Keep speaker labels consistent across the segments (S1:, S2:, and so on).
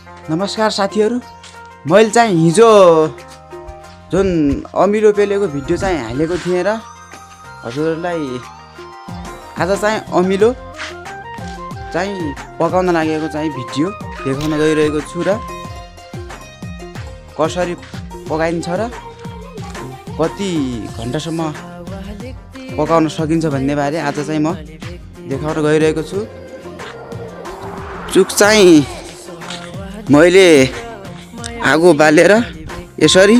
S1: नमस्कार साथीहरू, मैले चाहिँ हिजो जुन अमिलो पेलेको भिडियो चाहिँ हालेको थिएँ र हजुरहरूलाई आज चाहिँ अमिलो चाहिँ पकाउन लागेको चाहिँ भिडियो देखाउन गइरहेको छु र कसरी पकाइन्छ र कति घन्टासम्म पकाउन सकिन्छ भन्ने बारे आज चाहिँ म देखाउन गइरहेको छु। चुक चाहिँ मैले आगो बालेर यसरी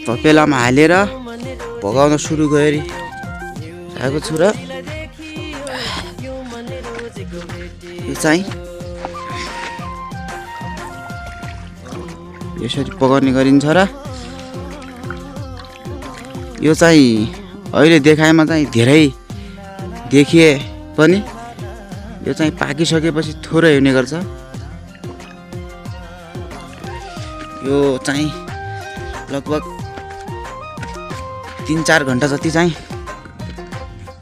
S1: तपेलामा हालेर पकाउन सुरु गरिरहेको छु र यो चाहिँ यसरी पकाउने गरिन्छ र यो चाहिँ अहिले देखाएमा चाहिँ धेरै देखिए पनि यो चाहिँ पाकिसकेपछि थोरै हुने गर्छ। यो चाहिँ लगभग 3-4 घन्टा जति चाहिँ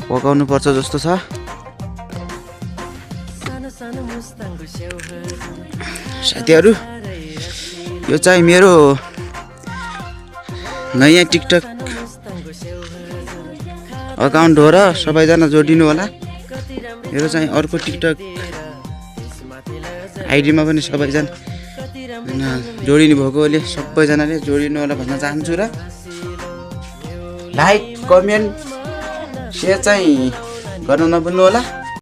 S1: पकाउनु पर्छ जस्तो छ। साथीहरू, यो चाहिँ मेरो नयाँ टिकटक अकाउन्ट हो र सबैजना जोडिनु होला। मेरो चाहिँ अर्को टिकटक आइडीमा पनि सबैजना जोडिनु भएकोले सबैजनाले जोडिनु होला भन्न चाहन्छु र लाइक कमेन्ट सेयर चाहिँ गर्न नभुल्नु होला।